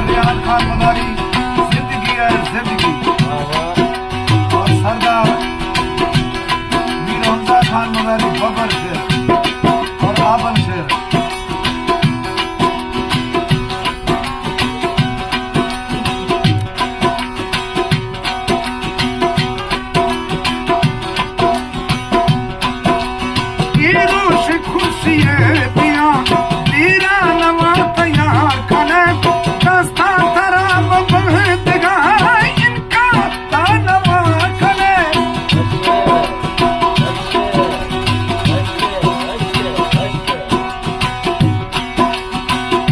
ریحان خان مزاری، زندگی ہے زندگی۔ اور سردار میر حمزہ خان مزاری، ببر شیر اور آبل شیر۔ اے روش کرسی ءَ بیا، دیران وا تیار کنے، دستاں ترا ببندگاں انکار دانوا کنے۔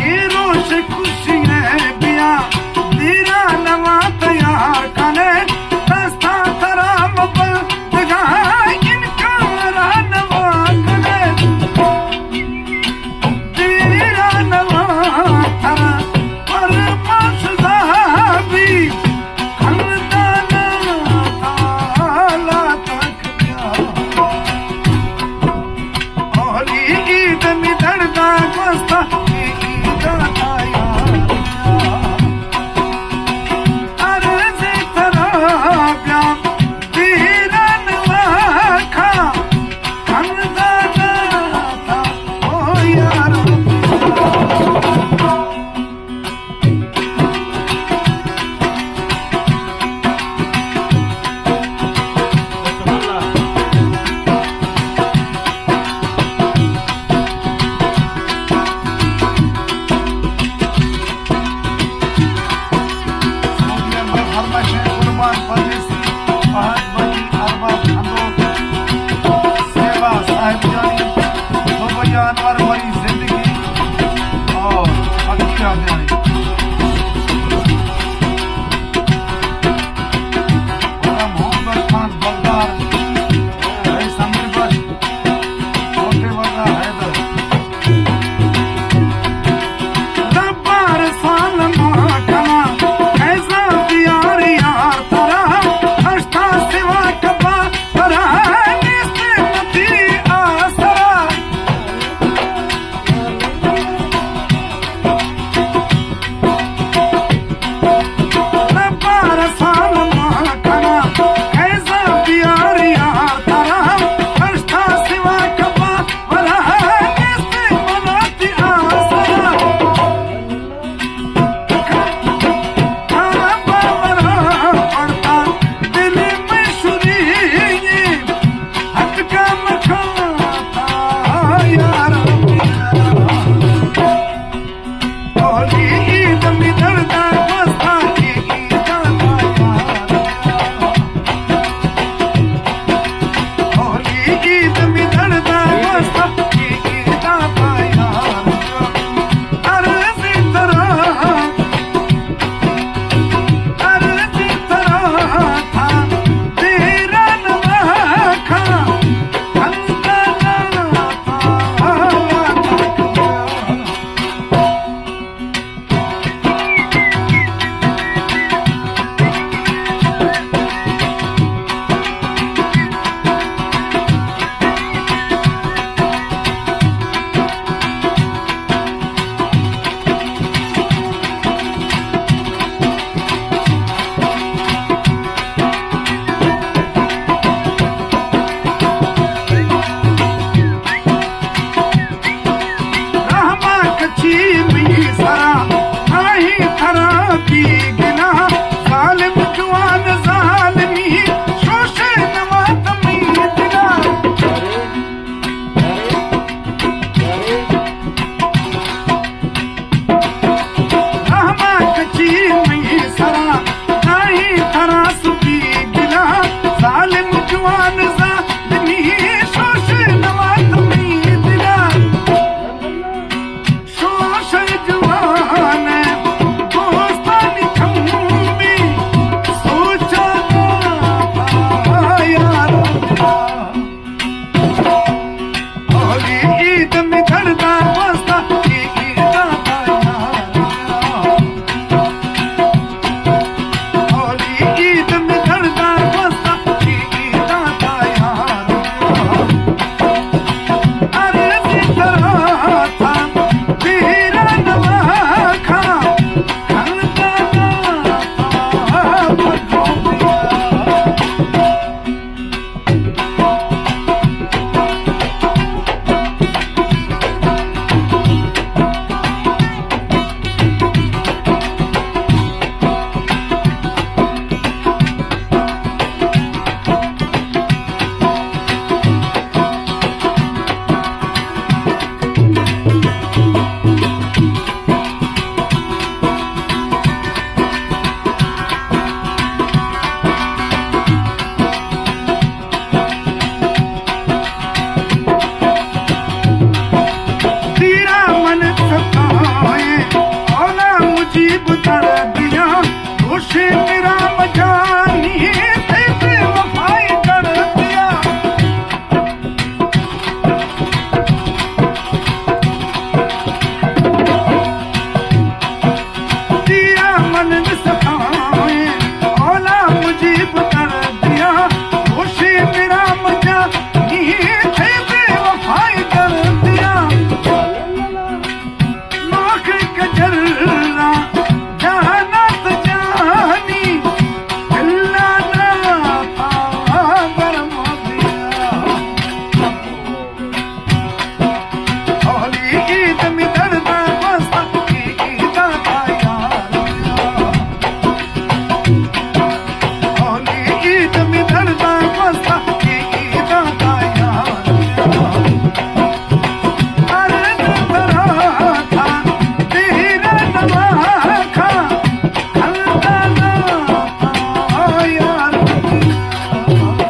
اے روش کرسی ءَ بیا، دیران وا تیار کنے، دستاں ترا ببندگاں انکار نوا کنے۔ دیران وا ترا پر پاس زابی، خندان تالا تک بیا۔ اولی عید می دڑدا گوستا، عید آیا۔ عرض ترا بیا، دیران واکا، خندان تا، او یار۔ سعودی عرب ءِ فرمائش ءَ قربان پردیسی، فہد بگٹی، ارباب خندوق، صیبا صاحب جانی، زوبیا انور ولی زندگی اور فقیر آدیانی۔ والا محمد خان بغداد، رئیس امیر بخش، کوٹے والا حیدر۔ ربار سال ما کنا، ایزا دیار یار ترا، اشتا سوا کبا ترا، نیست متی آسرا۔ ربار سال ما کنا، ایزا دیار یار ترا، اشتا سوا کبا